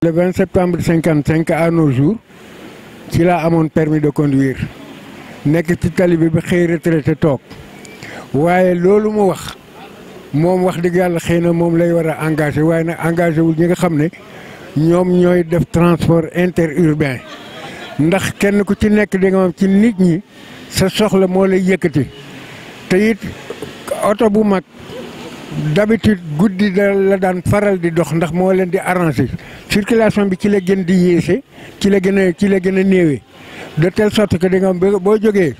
Le 20 septembre 55 à nos jours ci laa amoon permis de conduire nekk ci tali bi ba xëy retraité toog waaye loolu mu wax moom wax dëgg yàlla xëy na moom lay war a engagé waaye nag engagé wul ñi nga xam ne ñoom ñooy def transport interurbain ndax kenn ku ci nekk di nga moom ci nit ñi sa soxla moo lay yëkkati te it oto bu mag d'habitude guddi la daan faral di dox ndax moo leen di arrangé circulation bi ci la gën di yéese ci la gën a néewee de telle sorte que di nga boo jógee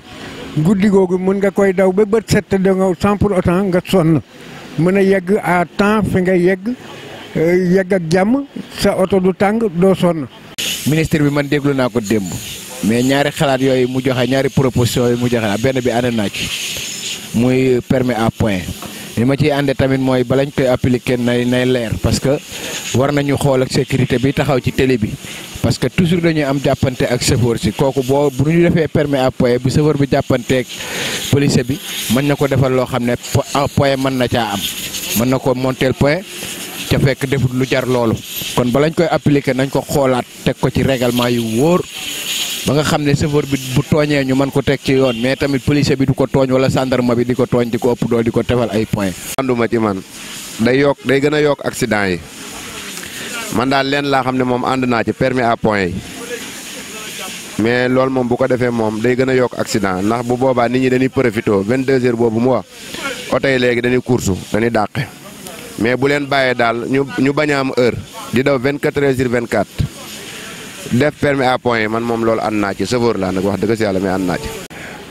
guddi googu mën nga koy daw ba bët set da nga sans pour autant nga sonn mën a yegg à temps fi nga yegg ak jàmm sa oto du tàng doo sonn. ministre bi man déglu naa ko démb mais ñaari xalaat yooyu mu joxe ñaari proposition yooyu mu joxe benn bi ànd naa ci muy permis à point. li ma ciy àndee tamit mooy balañ koy appliquer nay leer parce que war nañu xool ak sécurité bi taxaw ci télé bi parce que toujours dañuy am jàppante ak chauffeur si kooku boo bu ñu defee permis à point bi chauffeur bi jàppanteeg police bi mën na ko defal loo xam ne point mën na caa am mën na ko monter point ca fekk defut lu jar loolu kon balañ koy appliquer nañ ko xoolaat teg ko ci règlement yu wóor ba nga xam ne chauffeur bi bu tooñee ñu mën ko teg ci yoon mais tamit policier bi du ko tooñ wala gendarme bi di ko tooñ di ko ëpp dool di ko tefal ay point. ànduma ci man day gën a yokk accident yi man daal leen laa xam ne moom ànd naa ci permis à point yi mais loolu moom bu ko defee moom day gën a yokk accident ndax bu boobaa nit ñi dañuy profité 22h boobu mu wax oto yi léegi dañuy course dañuy dàqe mais bu leen bàyyee daal ñu bañ a am heure di daw 24h/24. def permis à point yi man moom loolu ànd naa ci chauffeur laa nag wax dëgg si yàlla mais ànd naa ci.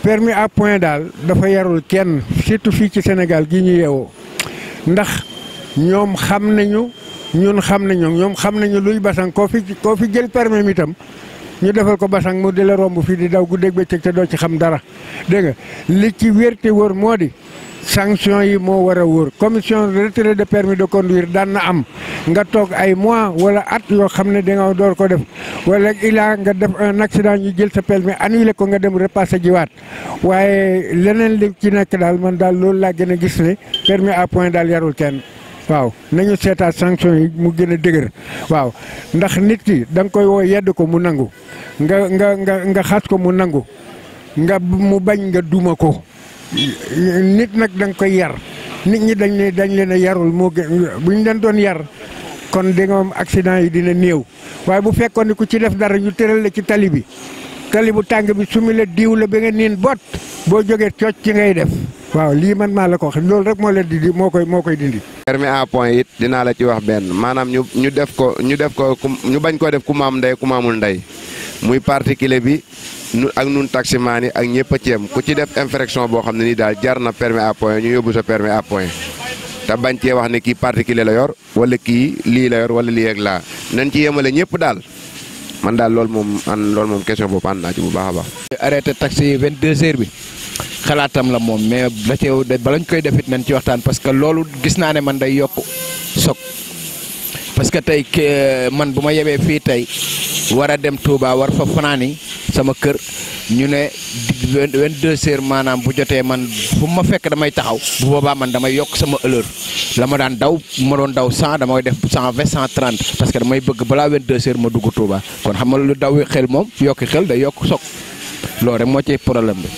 permis à point daal dafa yarul kenn surtout fii ci Sénégal gi ñu yeewoo ndax ñoom xam nañu ñun xam nañu ñoom xam nañu luy basang koo fi jël permis mi itam ñu defal ko basang mu di la romb fii di daw guddeeg bëccëg te doo ci xam dara dégg nga li ci wér te wóor moo di. sanction yi moo war a wóor commission retrait de permis de conduire daan na am nga toog ay mois wala at yoo xam ne da nga door ko def wala ilaa nga def un accident ñu jël sa permis annulé ko nga dem repassé jiwaat waaye leneen li ci nekk daal man daal loolu laa gën a gis ne permis à point daal yarul kenn waaw nañu seetaat sanction yi mu gën a dëgër waaw ndax nit ki da nga koy woo yedd ko mu nangu nga xas ko mu nangu mu bañ nga duma ko. nit nag da nga koy yar nit ñi dañ leen a yarul moo gën bu ñu leen doon yar kon di nga am accident yi dina néew waaye bu fekkoon ni ku ci def dara ñu tëral la ci tali bu tàng bi sumi la diw la ba nga niin bot boo jógee cooc ci ngay def waaw lii man maa la ko wax loolu rek moo leen di moo koy dindi. permis à point it dinaa la ci wax benn maanaam ñu def ko ñu bañ koo def ku maam ndey ku maamul ndey muy particulier bi. ak nun taximaan yi ak ñëpp a ci yem ku ci def infraction boo xam ne nii daal jar na permis à point ñu yóbbu sa permis à point te bañ cee wax ne kii particulier la yor wala kii lii la yor wala lii ak laa nañ ci yemale ñëpp daal man daal loolu moom question boobu ànd naa ci bu baax a baax. arrêté taxi yi 22h bi xalaatam la moom mais balañ koy defit nañ ci waxtaan parce que loolu gis naa ne man day yokk soog parce que tey man bu ma yebee fii tey war a dem Touba war fa fanaani sama kër ñu ne 22h maanaam bu jotee man fu ma fekk damay taxaw bu boobaa man damay yokk sama heure la ma daan daw bu ma doon daw 100 damay def 120 130 parce que damay bëgg balaa 22h ma dugg Touba kon xam nga lu daw xel moom yokki xel day yokk soog loolu rek moo ci problème bi.